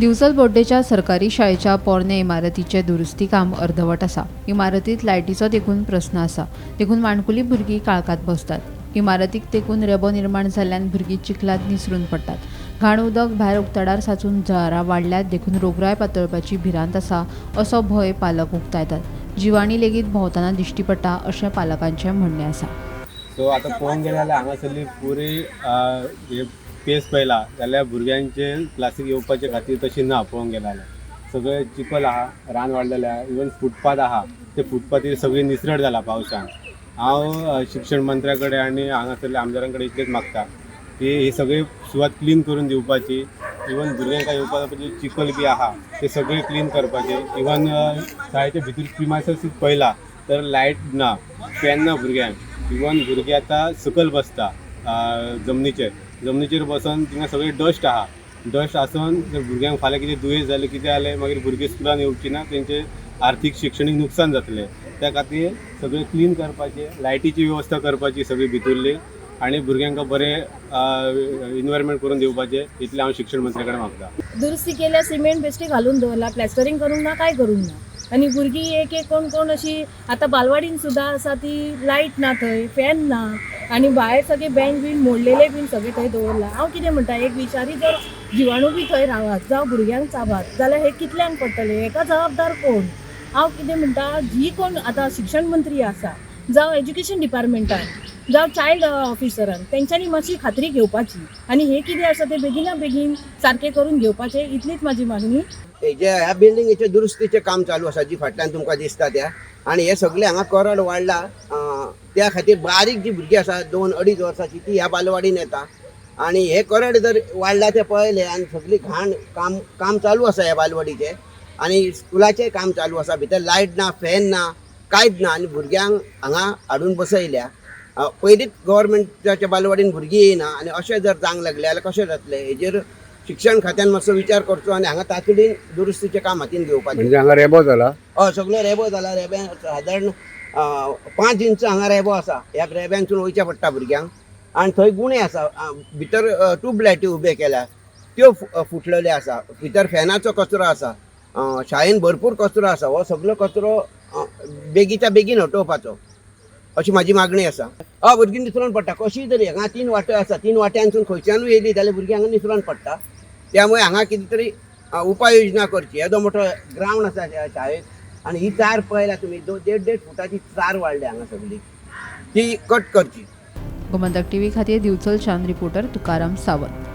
दिवचल बोड्डेच्या सरकारी शाळेच्या पोरणे इमारतीचें दुरुस्ती काम अर्दवट आसा. इमारतींत लायटीचो देखून प्रस्न आसा, देखून माणकुली भुरगीं काळखांत बसतात. इमारतीक तेकून रेबो निर्माण जाल्ल्यान भुरगीं चिखलांत निसरून पडटात. घाण उदक भायर उक्ताडार साचून जळारां वाडल्यात, देखून रोगराय पातळपाची भिरांत आसा असो भंय पालक उक्तायतात. जिवाणी लेगीत भोंवतना दिश्टी पडटा अशें पालकांचें म्हणणें आसा. सो आतां पळोवंक गेलें जाल्यार हांगासरली पुरी हे पेस पळयला जाल्यार भुरग्यांचे क्लासीक येवपाचे खातीर तशी ना. पळोवंक गेलें जाल्यार सगळें चिखल आहा, रान वाडलेलें आहा. इवन फुटपाथ आहा, ते फुटपाथीर सगळी निसरट जाला पावसान. हांव शिक्षण मंत्र्या कडेन आनी हांगासरल्या आमदारां कडेन इतलेंच मागता की ही सगळी सुवात क्लीन करून दिवपाची. इवन भुरग्यांक येवपाक चिखल बी आहा ते सगळें क्लीन करपाचें. इवन शाळेच्या भितर प्रिमायसीस पळयला तर लायट ना, फॅन ना भुरग्यांक. इवन भुरगीं आतां सकयल बसता जमनीचेर, जमनीचेर बसून थिंगा सगळें डस्ट आहा. डस्ट आसून जर भुरग्यांक फाल्यां कितें दुयेंस जालें, कितें जालें, मागीर भुरगीं स्कुलान येवची ना, तेंचें आर्थीक शिक्षणीक नुकसान जातलें. त्या खातीर सगळें क्लीन करपाचें, लायटीची वेवस्था करपाची सगळी भितरली आनी भुरग्यांक बरें इनवायरमेंट करून दिवपाचें, इतलें हांव शिक्षण मंत्र्या कडेन मागता. दुरुस्ती केल्या, सिमेंट बेश्टी घालून दवरला, प्लॅस्टरींग करूंक ना, कांय करूंक ना. आनी भुरगीं एक एक कोण कोण अशी आतां बालवाडीन सुद्दां आसा ती लायट ना थंय, फॅन ना आनी भायर सगळे बँच बीन मोडलेले बीन सगळे थंय दवरला. हांव कितें म्हणटा, एक विशारी जर जिवाणू बी थंय रावात जावं भुरग्यांक चाबात जाल्यार हे कितल्यांक पडटलें, हेका जबाबदार कोण? हांव कितें म्हणटा, जी कोण आतां शिक्षण मंत्री आसा जावं एज्युकेशन डिपार्टमेंटान जावं चायल्ड ऑफिसरान, तेंच्यांनी मातशी खात्री घेवपाची आनी हे कितें आसा तें बेगिना बेगीन सारकें करून घेवपाचें, इतलीच म्हाजी मागणी. जे ह्या बिल्डिंगेचे दुरुस्तीचें काम चालू आसा, जी फाटल्यान तुमकां दिसता त्या, आनी हे सगळे हांगा करड वाडला, त्या खातीर बारीक जी भुरगीं आसा 2-2.5 वर्सांची ती ह्या बालवाडीन येता आनी हे करड जर वाडला ते पळयले आनी सगळी घाण काम काम चालू आसा ह्या बालवाडीचें आनी स्कुलाचें काम चालू आसा. भितर लायट ना, फॅन ना, कांयच ना आनी भुरग्यांक हांगा हाडून बसयल्या. पयलींच गव्हर्मेंटाच्या बालवाडीन भुरगीं येयना आनी अशें जर जावंक लागलें जाल्यार कशें जातलें? हेजेर शिक्षण खात्यान मातसो विचार करचो आनी हांगा तातडीन दुरुस्तीचें काम हातीन घेवपाचें. म्हणजे हांगा रेबो जाला? हय, सगळो रेबो जाला. रेब्यान सादारण 5 इंच हांगा रेबो आसा. ह्या रेब्यानसून वयचें पडटा भुरग्यांक आनी थंय गुणे आसा. भितर ट्यूबलायटी उबे केल्या त्यो फुटलेल्यो आसा. भितर फॅनाचो कचरो आसा. शाळेन भरपूर कचरो आसा. हो सगळो कचरो बेगीच्या बेगीन हटोवपाचो अशी म्हाजी मागणी आसा. हय, भुरगीं निसरून पडटा कशीय तरी. हांगा 3 वाट्यो आसा, 3 वाट्यांसून खंयच्यानूय येयली जाल्यार भुरगीं हांगा निसरून पडटा. त्यामुळे हांगा कितें तरी उपाय योजना करची. येदो मोठो ग्रावंड आसा शाळेक आनी ही चार पळयल्या तुमी, 1.5-1.5 फुटाची चार वाडल्या हांगा सगळी, ती कट करची. गोमंतक टीव्ही खातीर दिवचलच्यान रिपोर्टर तुकाराम सावंत.